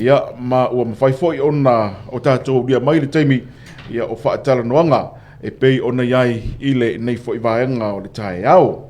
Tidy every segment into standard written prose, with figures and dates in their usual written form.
Ia, ma ua mafai foi ona o tatou aulia mai le taimi, ia, o faatalanoaga e pei ona i ai i lenei foi vaega o le taeao.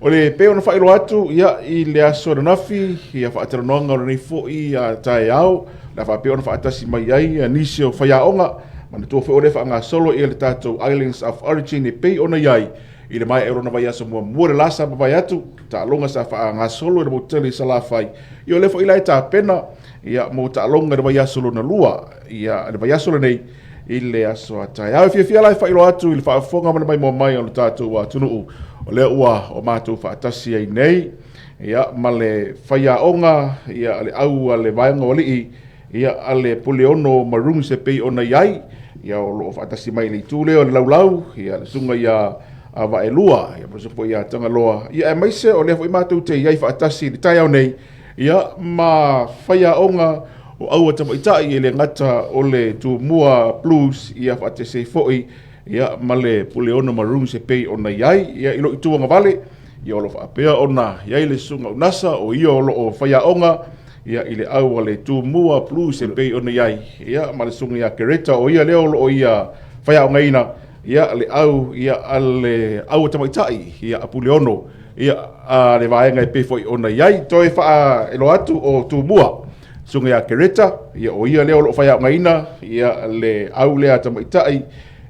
O le pei ona faailoa atu, ia, i le aso ananafi, ia, faatalanoaga o lenei foi taeao, o le a faapea ona faatasi mai ai nisi o faiaoga, manatua foi o lea e faagasolo ia le tatou Islands of Origin e pei ona i ai i le maea o lona vaiaso muamua le la sa mavae atu, taaloga sa faagasolo i le motu tele i Salafai, ia o lea foi la e tapena, ia, mo taaloga i le vaiaso lona lua, ia, le vaiaso lenei i le aso a taeao. E fiafia la e faailoa atu i le faafofoga ma le maimoa mai o le tatou atunuu, o lea ua o matou faatasi ai nei, ia, ma le faiaoga, ia, le au a le vaega o alii, ia, a le Puleono Maroons e pei ona i ai, ia, o lo o faatasi mai i le itu lea o le laulau, ia, le susuga ia Vaelua, ia, ma le susuga foi ia Tagaloa, ia, aemaise o lea foi matou te i ai faatasi i le taeao nei, ia, ma faiaoga o aua tamaitai e le gata o le Tumua Blues, ia faatasi ai foi, ia, ma le Puleono Maroons e pei ona i ai, ia, i lou itu agavale, ia, o lo o faapea ona i ai le susuga Unasa, o ia o lo o faiaoga, ia, i le au a le Tumua Blues e pei ona i ai, ia, ma le susuga ia Kereta, o ia lea o lo o ia faiaogaina, ia, le au, ia, a le au a tamaitai, ia, a Puleono, ia, a le vaega e pei foi ona i ai. Toe faailoa atu o Tumua, susuga ia Kereta, ia, o ia lea o lo o faiaogaina, ia, le au lea a tamaitai,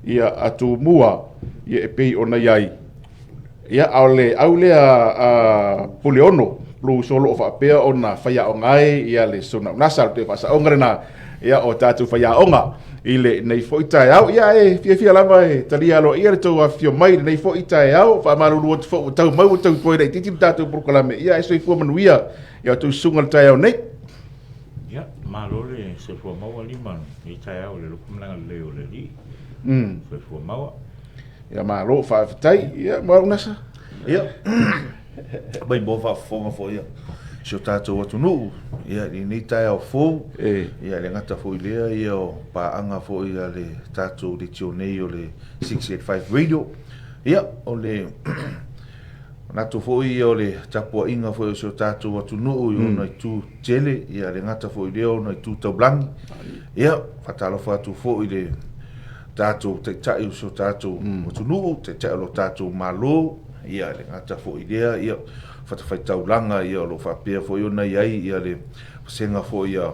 ia, a Tumua, ia, e pei ona i ai. Ia, a o le au lea a Puleono Blues o lo o faapea ona faiaoga ai ia le Susuga Unasa, o le toe faasaoga lena, ia, o tatou faiaoga i lenei foi taeao. Ia, e fiafia lava e talia aloaia le tou afifio mai i lenei foi taeao. Faamalulu atu foi ua tau mai ua tau toe laitiiti le tatou polokalame. Ia, e soifua manuia i a outou susuga i le taeao nei. Ia, malo le soifua maua Lima i lenei taeao i le alofa ma le agalelei o le Alii. Soifua maua. Ia malo faafetai. Ia ma Unasa. Ia. Mai mo faafofoga foi ia si o tatou atunuu ia i lenei taeao fou. E. Ia le gata foi lea ia o paaga foi a le tatou leitio nei o le 685 Radio. Ia o le manatu foi ia o le tapuaiga foi o si o tatou atunuu i ona itu tele, ia le gata foi lea o ona itu taulagi. Ia faatalofa atu foi i le tatou taitai o si o tatou atunuu, taitai o lo tatou Malo, ia le gata foi i lea, ia fatafaitaulaga ia o lo o faapea foi ona i ai ia le vasega foi a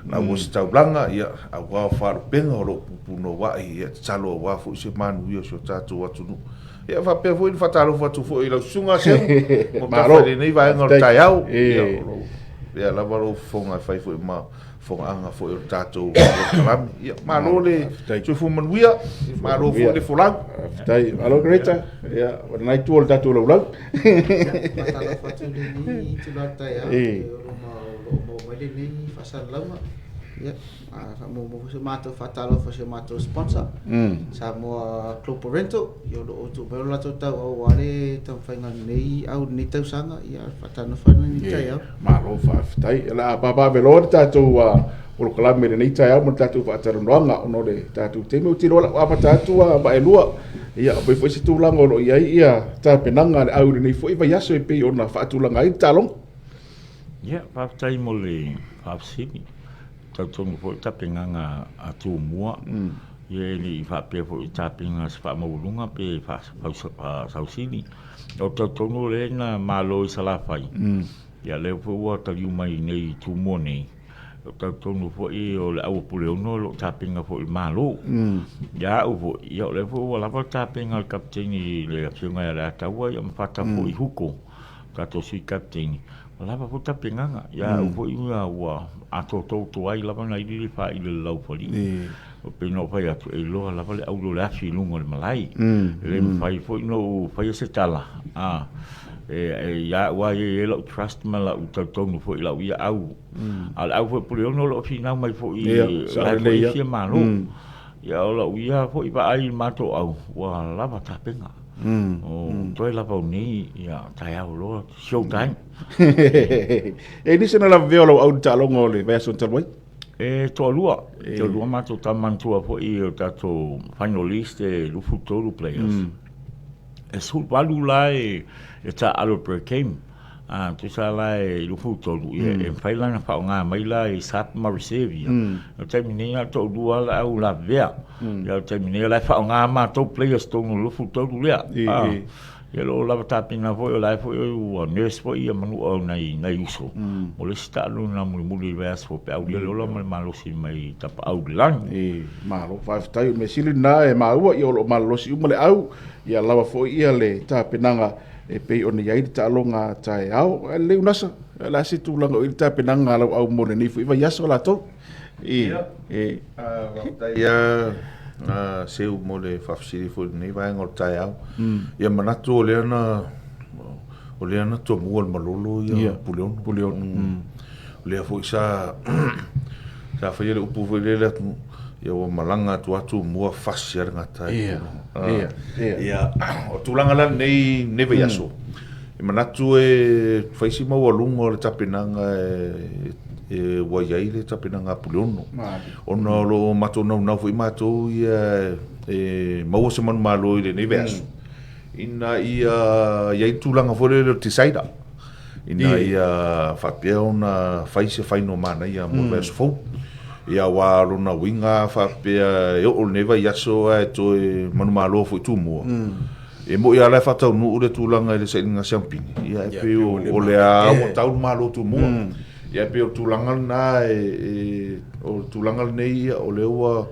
le auositaulaga, ia aua o faalupega o lo o pupunouai, ia tatalo aua foi se manuia o si o tatou atunuu. Ia faapea foi le faatalofa atu foi i lau susuga Seu, mo tafa i lenei vaega o le taeao. Ia o lo o pea lava lou fofoga e fai foi ma fogaaga foi o le tatou polokalame. Ia, malo le soifua manuia, malo foi le folau. Faafetai. Malo Greta. Ia, o lena itu o le tatou laulau. Faatalofa atu i lenei itula o le taeao, o lo o maua mai lenei faasalalauga. Ia, faamuamua foi se matou faatalofa i si o matou sponsor, Samoa Global Rental, ia o lo o tuu mai lo latou tauau aua le taumafaiga o lenei au i lenei tausaga, ia faatalofa i lenei taeao. Malo faafetai. O le a papaaveloa le tatou polokalame i lenei taeao ma le tatou faatalanoaga ona o le tatou taimi. Ou te iloa o le a ou amata atu Vaelua. Ia, o pei foi se tulaga o lo o i ai ia tapenaga a le au i lenei foi vaiaso e pei ona faatulaga ai le taaloga. Ia, faafetai mo le faafesili. Talitonu foi le tapenaga a Tumua, ia e le i faapea foi i tapena se faamaualuga pe faasausili. Ou te talitonu o lea na malo i Salafai, ia lea foi ua taliu mai i inei i Tumua nei, ou te talitonu foi o le au a Puleono o lo o tapena foi i le Malo. Ia au foi, ia o lea foi ua lava le tapena a le Kapeteni le Afioga ia Leiataua ia ma fata foi i Huko, tatou Sui Kapeteni, Ua lava foi tapenaga, ia au foi ua atoatoa ai lava nai lili faaili o le laufali. E pei ona ou fai atu, e iloa lava le auro o le afi i luga o le malae. E le mafai foi ona ou faia se tala, ia au lava ia e i ai lau trust ma lau talitonu foi i lau ia au. A o le au foi a Puleono o lo o finau mai foi, o la e foi e fia malo. Ia o lau ia foi vaai i le matou au, ua lava tapena. O toe lava o nei, ia taeao loa, show time. E nisi na lavevea o lau au i le taaloga o le vaiaso talu ai? E toalua, toalua matou tama manatua foi o tatou finalist e 23 players. E 18 la e taaalo i pre-game. A tusa la e 23, ia e mafai la ona faaaoga mai la i sub ma reserve ia. O le taimi nei na o le toalua lava le au lavevea. Ia o le taimi nei o la e faaaoga matou players i totonu o le 23 lea. Ia o lo o lava tapena foi, o la e foi ua nurse foi ia manua o nai nai uso mo le isi taaloga mulimuli i le vaiaso fou pe a aulia le ola ma le malosi mai Tapaau i le lagi. E, malo, faafetai. O le mea sili lena e maua, ia o lo o malolosi uma le au, ia lava foi ia le tapenaga e pei ona i ai le taaloga taeao. Ae lelei Unasa, o le a se tulaga o i ai le tapenaga a lau au mo lenei foi vaiaso latou? E, e. Faafetai lava Seu mo le faafesili foi i lenei vaega o le taeao. Ia manatu o lea na o lea na tomua le malolo ia Puleono. Puleono. O lea foi sa sa faia le upu foi lea i le atunuu, ia ua malaga atu lava Tumua fasi lava le gata i Puleono. Ia, o tulaga la lenei lenei vaiaso, e manatu e fai si maualuga o le tapenaga e ua i ai le tapenaga a Puleono. Ona o lo o matou naunau foi matou ia e maua se manumalo i lenei vaiaso, ina ia i ai le tulaga foi lele o le decider, ina ia faapea ona fai se final manaia mo le vaiaso fou. Ia aua o lona uiga a faapea e oo i lenei vaiaso ae toe manumalo foi Tumua, e moni lava la e faataunuu le tulaga i le sailiga siamupini, ia e pei o lea ua tau le malo Tumua. Ia e pei o le tulaga lena e, o le tulaga lenei o lea ua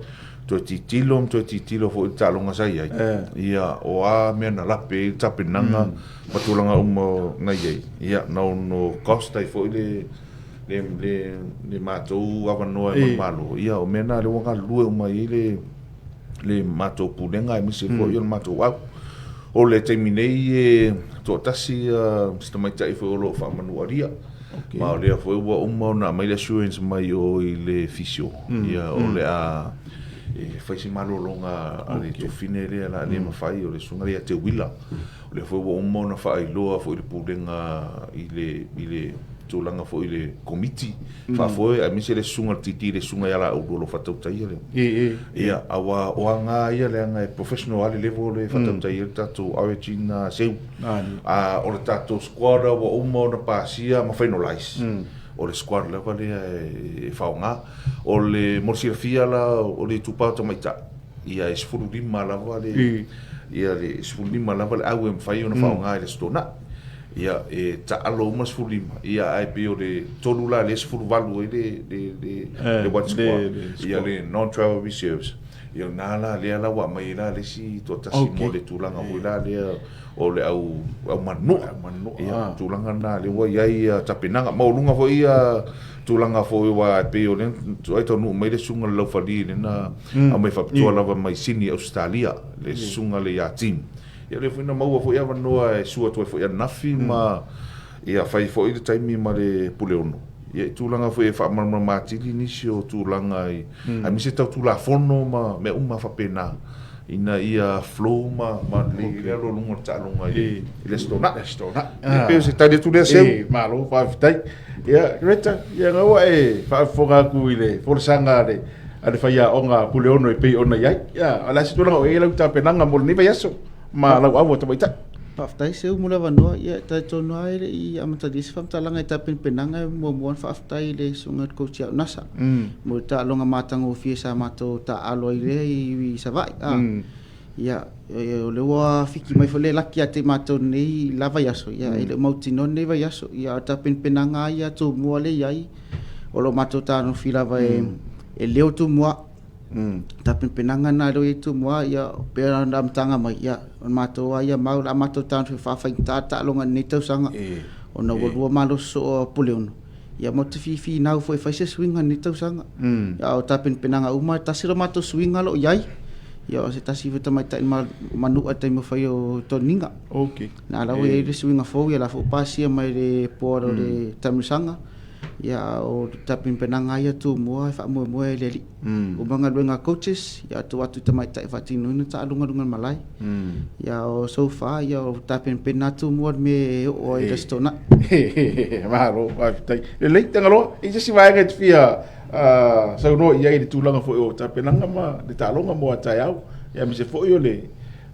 toe tilotilo ma toe tilotilo foi i le taaloga sa i ai, ia o a mea na lape ai le tapenaga ma tulaga uma na i ai, ia na ono cost ai foi le le le le matou avanoa e manumalo, ia o mea na lea ua galulue uma i ai le le matou pulega aemaise foi o le matou au. O le taimi nei e toatasi si tamaitai foi o lo o faamanualia. Okay. Ma o lea foi ua uma ona aumai le assurance mai o i le physio. Ia o le a e fai se malologa a le tofine lea la le mafai o le susuga lea ia Teuila. O lea foi ua uma ona faailoa foi i le pulega i le i le tulaga foi i le komiti faafoe aemaise le susuga i le TD le susuga ia Laulu o lo o faatautaia le Ia, aua o aga ia leaga e professional lava le level e faatautai ai le tatou Origin Seu. A o le tatou squad ua uma ona pasia ma finalize, o le squad lava lea e faaaoga. O le, mo le silafia la, o le itupa o tamaitai, ia e 15 lava le, ia le 15 lava le au e mafai ona faaaoga i le Aso Toonai. Ia, e taalo uma le 15, ia ae pei o le tolu la lea e 18 ai le, le, le, le one squad, ia le non-travel reserves. Ia o lena la, lea la ua aumai ai la le isi toatasi mo le tulaga foi la lea o le au, au manunua. Ia, tulaga lena lea ua i ai tapenaga. Maualuga foi ia tulaga foi aua e pei o lea na taunuu mai le susuga i le Laufali lea na aumai faapitoa lava mai Sini Ausetalia, le susuga le ia Tim. Ia lea foi na maua foi avanoa e sua atu ai foi ananafi ma ia fai foi le taimi ma le Puleono. Ia i tulaga foi e faamalamalama atili nisi o tulaga i aemaise tau Tulafono ma mea uma faapena ina ia flow ma ma lelei ai le alu a luga o le taaloga i le Aso Toonai. Aso Toonai. Ia pei o se tali atu lea Seu. E, malo, faafetai. Ia, Greta, ia na ua e faafofoga atu i le folasaga a le a le faiaoga Puleono e pei ona i ai. Ia, o le a se tulaga o i ai lau tapenaga mo lenei vaiaso ma lau au a tamaitai? Faafetai Seu mo le avanoa. Ia, e talitonu lava e le i amatalia se faamatalaga i tapenapenaga e muamua ona faafetai i le Susuga i le Coach ia Unasa mo le taaloga matagofie sa matou taaalo ai lea i Savaii. Ia, o lea ua fiki mai foi le laki ia te matou i lenei la vaiaso, ia e le o mautinoa lenei vaiaso. Ia, a o tapenapenaga lava ia a Tumua lea e i ai, o lo o matou talofi lava e leo Tumua. Tapenapenaga na lea ua i ai Tumua, ia pei lava ona amataga mai, ia o le matou lava ia mau o le a matou tagofi e faafaigata le taaloga i lenei tausaga, ona ua lua malosi soo a Puleono. Ia matou te fifinau foi e fai se suiga i lenei tausaga. A o tapenapenaga uma, e tasi lo matou suiga o lo o i ai, ia o se tasi foi tamaitai manua i le taimi o fai o toniga. Okay. Na la ua i ai le suiga fou, ia la foi ua pasia mai le board o le taamilosaga. Ia a o tapenapenaga lava ia Tumua e faamoemoe ai i le Alii. Uma galuega a coaches, ia tuu atu i tamaitai e faatinoina taalugaluga i le malae. Ia o so far, ia o tapenapena atu mua le mea e oo ai i le Aso Toonai. Malo, faafetai. Lelei, Tagaloa, e i ai se isi vaega e te fia saunoa i ai i le tulaga foi o tapenaga ma le taaloga mo a taeao, aemaise foi o le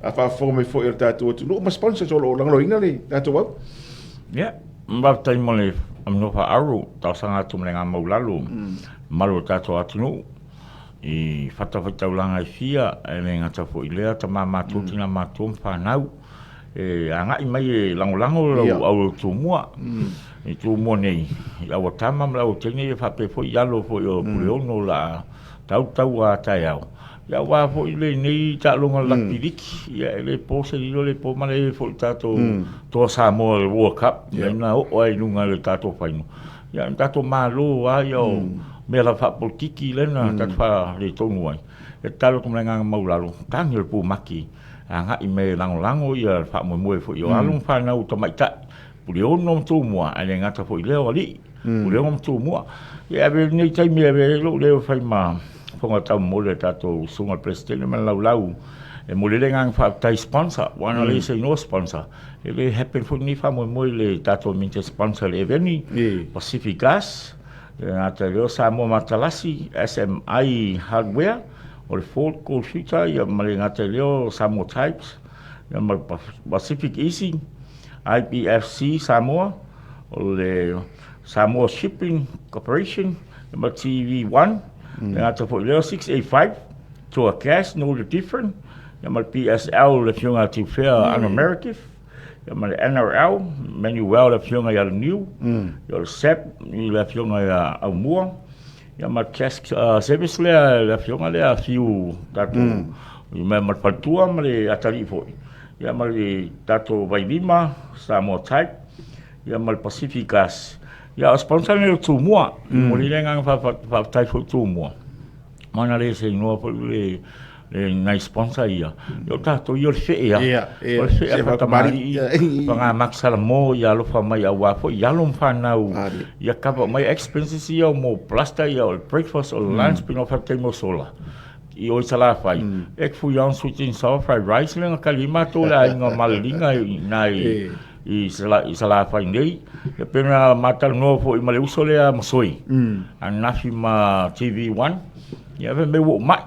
faafofoga mai foi o le tatou atunuu ma sponsors o lo o lagolagoina le tatou au. Ia. Faafetai mo le avanoa faaauro, talosaga atu ma le agaga maualalo i le mamalu o le tatou atunuu i fatafaitaulaga e fia, ae le gata foi i lea tama matutua, tina matutua ma fanau e agai mai e lagolago lau au Tumua i Tumua nei, i le au a tama ma le au a teine ia faapea foi i alo foi o Puleono o le a tau taua a taeao, ia aua foi lenei taaloga lakapi liki, ia e le po se lilo e le po malae foi i le tatou Toa Samoa i le World Cup, lea na oo ai i luga i le tatou final. Ia na tatou malo lava ia o mea lava faapolokiki lea na tatou faaletonu ai. E tatalo atu ma le agaga maualalo, tagi le pumaki agai mai e lagolago ia le faamoemoe foi o alo ma fanau tamaitai, Puleono ma Tumua, ae le gata foi i lea o alii, Puleono ma Tumua. Ia e avea lenei taimi e avea ai lou leo e fai ma fofoga taumolimoli a le tatou Susuga i le Peresetene ma le Laulau e momoli ai le agaga faafetai i sponsor, aua ana leai se igoa sponsor, e le happen foi lenei faamoemoe i le tatou minute sponsor i le Eveni, Pacific Gas, e le gata i lea o Samoa Matalasi, SMI Hardware, o le Ford Gold Future, ia ma le gata i lea o Samoa Types, ia ma le Pacific Easy, IPFC Samoa, o le Samoa Shipping Corporation, ma TV1, le gata foi i lea o 685, Toa Cash, Know the Difference, ia ma le PSL, le Afioga ia Tiufea Arnold Meredith, ia ma le NRL, Manuel le Afioga ia Leniu, ia o le SAP, le Afioga ia Aumua, ia ma le Cash Service lea, le Afioga lea Fiu tatou, ma le faletua ma le atalii foi, ia ma le tatou Vailima, Samoa Type, ia ma le Pacific Gas. Ia o sponsor nei o Tumua, e momoli ai le agaga faafetai foi i Tumua, ma na le se igoa foi le nai sponsor ia, ia o tatou ia o le fee lava, o le fee a faatamalii, fagamaki Salamo ia alofa mai aua foi i alo ma fanau, ia cover uma ai expenses ia mo plaster, ia o le breakfast, o le lunch, pei ona ou fai atu i taimi ua sola. I o i Salafai, egg foo young sweet and sour fried rice lea na kali ai matou le aiga o Maliliga i ina i Salafai nei. E pei ona ma talanoa foi ma le uso lea Masoi, ananafi ma TV1, ia fai mai ua ou mai.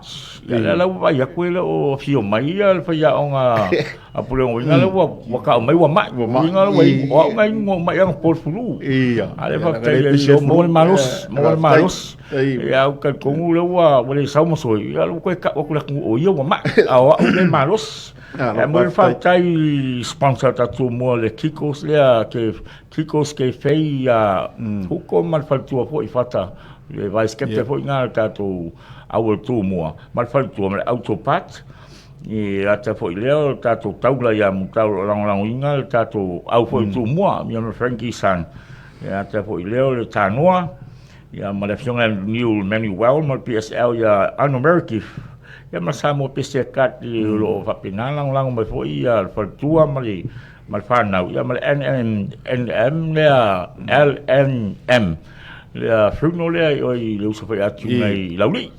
Ia lea la ua vaai atu e le o afio mai ia le faiaoga a Puleono, lea ua tau mai ua mai. Uiga ua o au na inu mai anapo i le flu. A lea faafetai i le Alii ua maua le malosi, maua le malosi. Ia ae ou te talitonu lea ua le sau Masoi, ia ua toe tau atu i le atunuu o ia ua mai, a o au lea e malosi. E momoli le faafetai i sponsor a tatou mo le Kikos lea, Kikos Cafe ia Huko ma le faletua foi i Fata, le vice captain foi lena o le tatou au Tumua ma le faletua ma le Auto Parts. E ata foi lea o le tatou taula ia Mulitalo o lo o lagolagoina le tatou au foi Tumua ia ma Frankie San. E ata foi lea o le Tanoa ia ma le Afioga ia Neil Manuel ma le PSL ia Arnold Meredith ia ma Samoa Pese Card o lo o faapena lagolago mai foi ia le faletua ma le ma le fanau ia ma le NNM lea LNM lea funeral lea i oi le uso foi atu nei i Laulii.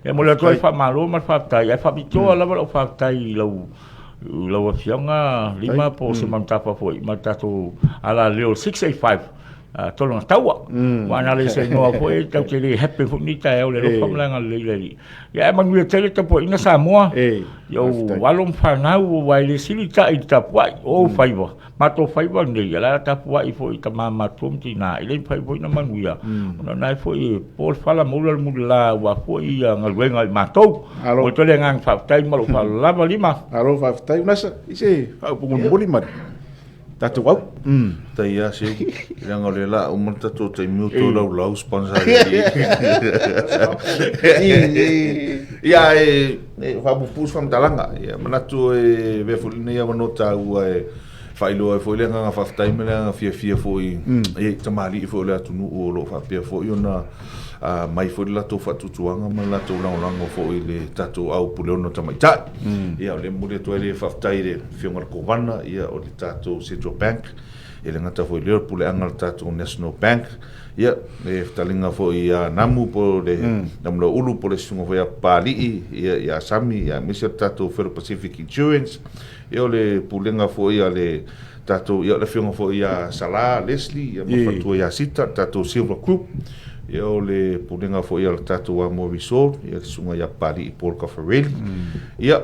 E momoli atu ai le faamalo ma le faafetai ae faapitoa lava lau faafetai i lau lau afioga Lima po o se Manutafa foi ma le tatou alaleo 685 Tologa Taua. Aua ana le saunoa foi tatou te le happy foi lenei taeao i le alofa ma le agalelei o le Alii. Ia ae manuia tele le tapuaiga Samoa i ou alo ma fanau aua e le sili ta'i i le tapuai o ou faiva, matou faiva nei, o le a tapuai foi i tama matutua ma tina, e le mafai foi ona manuia ona o lena foi e po le fala ma ula le mulila aua foi galuega a i matou. Momoli atu ai le agaga faafetai ma lou faaaloalo lava Lima. Malo faafetai Unasa i se faaupuga mulimuli ma tatou au. Tai a seu, leaga o lea la uma le tatou taimi o tolaulau sponsor Ia e faapuupuu se faamatalaga, ia manatu e avea foi lenei avanoa taua e faailoa ai foi le agaga faafetai ma le agaga fiafia foi i tamalii foi o le atunuu o lo o faapea foi ona mai foi le latou faatuatuaga ma le latou lagolago foi i le tatou au Puleono Tamaitai. Ia o lea e momoli atu ai le faafetai i le Afioga i le Kovana, ia o le tatou Central Bank, e le gata foi i lea o le puleaga a le tatou National Bank, ia le fetalaiga foi ia Namu po o le Namu Lauulu po o le susuga foi ia Papalii, ia ia Sami, ia aemaise le tatou Federal Pacific Insurance, ia o le pulega foi a le tatou, ia o le afioga foi ia Sala Leslie, ia ma le faletua ia Sita, le tatou Silver Group, ia o le pulega foi a le tatou Amoa Resort, ia le susuga ia Papalii Paul Caffarelli. Ia,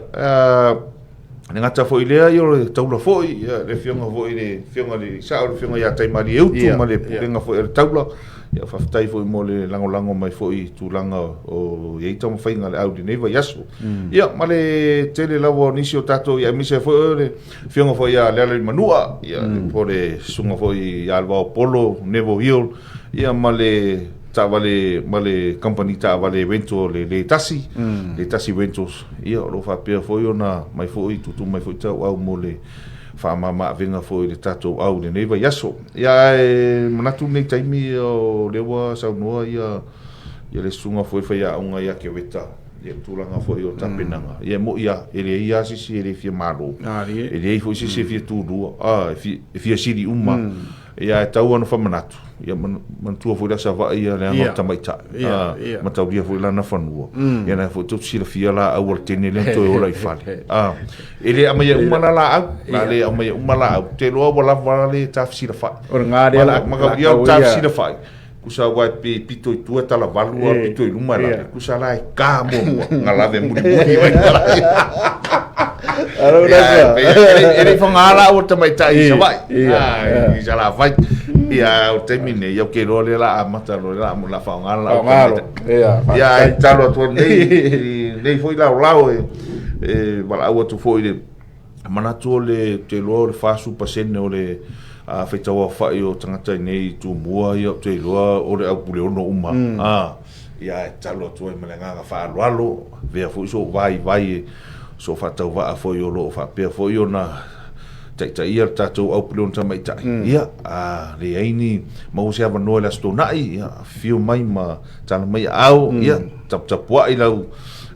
Le gata foi i lea, ia o le taula foi, ia le afioga foi le afioga i le sao, le afioga ia Taimalieutu ma le pulega foi a le taula. Ia faafetai foi mo le lagolago mai foi i tulaga o i ai taumafaiga a le au i lenei vaiaso. Ia ma le tele lava o nisi o tatou, ia aemaise foi o le afioga foi ia Lealaimanua, ia po o le susuga foi ia Levaopolo Neville Hill, ia ma le taavale ma le kamupani taavale rental le Le Tasi, Le Tasi Rentals, ia o lo o faapea foi ona mai foi tuutuu mai foi tauau mo le faamama-avega foi i le tatou au i lenei vaiaso. Ia ae manatu lenei taimi o lea ua saunoa ia ia le susuga foi faiaoga ia Kereta ia le tulaga foi o tapenaga. Ia e moni lava, e leai lava se isi e le fia malo. E leai foi se isi e fia tulua, e fia sili uma. Ia ae tau ona faamanatu, ia manatua foi le Savaii ia leaga o le tamaitai, mataulia foi lana fanua. Ia lea foi tou te silafia laau a le teine lea na toe ola i fale. E le aumaia uma la laau, la le aumaia uma laau. Ou te iloa ua lava le tafesilafai. O lena lea la mataulia o le tafesilafai, tusa aua e pe pito i tua e talavalu a pito i luma e lave, tusa la e ta muamua ona lave mulimuli mai. E le i faga laau a le tamaitai i Savaii, i Salafai. Ia, o le taimi lenei, ia ou te iloa lea o le a amata loa, o le a faaaoga le laau a le tamaitai. Ia, ae tatalo atu nei, nei foi laolao e valaau atu foi i le manatu o le, ou te iloa o le 40% o le faitauaofai o tagata i nei i Tumua, ia ou te iloa o le au Puleono uma. Ia ae tatalo atu ai ma le agaga faaaloalo, avea foi sou vaivai e sou faatauvaa foi o lo o faapea foi ona taitaia le tatou au Puleono Tamaitai. Ia, a leai ni maua se avanoa i le Aso Toonai, ia afifio mai ma tala mai aao, ia taputapuai lau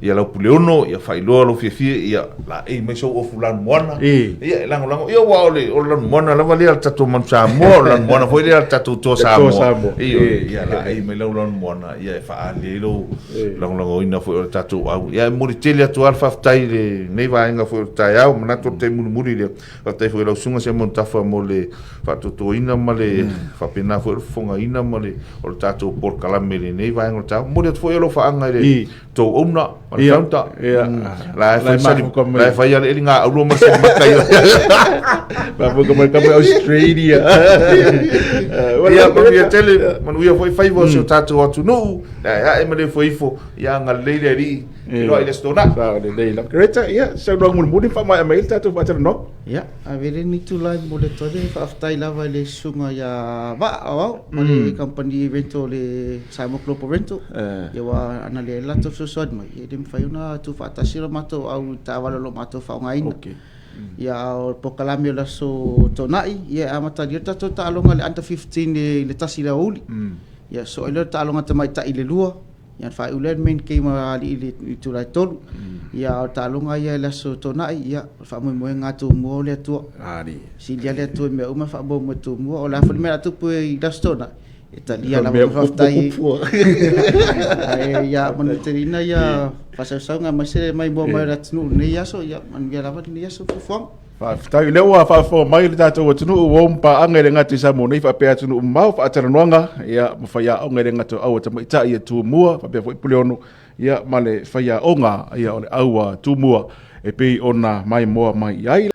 ia lau Puleono, ia faailoa lou fiafia, ia laei mai sou ofu lanumoana, ia e lagolago. Ia aua o le o le lanumoana lava lea a le tatou Manu Samoa, o le lanumoana foi lea a le tatou Toa Samoa. Ioe, ia laei mai lau lanumoana, ia e faaali ai lou lagolagoina foi o le tatou au. Ia e momoli tele atu lava le faafetai i lenei vaega foi o le taeao, manatu o le taimi mulimuli lea. Faafetai foi i lau Susuga Simon Tafa mo le faatotoina ma le faapena foi o le fofogaina ma le o le tatou polokalame i lenei vaega o le taeao. Momoli atu foi alofaaga i le tou owner ma le founder. La e fai sali, la e fai ale ngā auro ma se maka i. Mafuka mai kame Australia. Ia, manuia tele, manuia foi faiva o si o tatou atunuu, la e ae ma le ifo ifo, ia agalelei le Alii. Iloa i le Aso Toonai. Sao lelei lava. Greta, ia, saunoaga mulimuli ma faamaea mai ai le tatou faatalanoaga. Ia, ave lenei itula e momoli atu ai le faafetai lava i le susuga ia Vaa Aoao ma le kamupani rental o le Samoa Global Rental. Ia aua ana leai le latou fesoasoani mai, ia e le mafai ona tuufaatasi lo matou au taavale o lo o matou faaaogaina. Ia a o le polokalame o le Aso Toonai, ia e amatalia le tatou taaloga i le under 15 i le 1 i le aoauli. Ia sosoo ai lea o le taaloga tamaitai i le 2. Ia ona faaiu lea le main game a alii i le itula e 3. Ia a o le taaloga ia i le Aso Toonai, ia o le faamoemoega a Tumua o le Atua. Sili lava le Atua i mea uma e faamoemoe Tumua. O le a foi le mea o le a tupu i le Aso Toonai, e talia lava ma faafetai. Ae ia manuteleina ia faasausauga aemaise le maimoa mai o le atunuu i lenei aso. Ia manuia lava lenei aso fuafuaga. Faafetai, o lea ua faafofoga mai le tatou atunuu ua om paaga i le gata i Samoa nei faapea atunuu mamao faatalanoaga ia ma faiaoga i le gata o au a tamaitai ia Tumua faapea foi Puleono ia ma le faiaoga ia o le au a Tumua e pei ona maimoa mai i ai.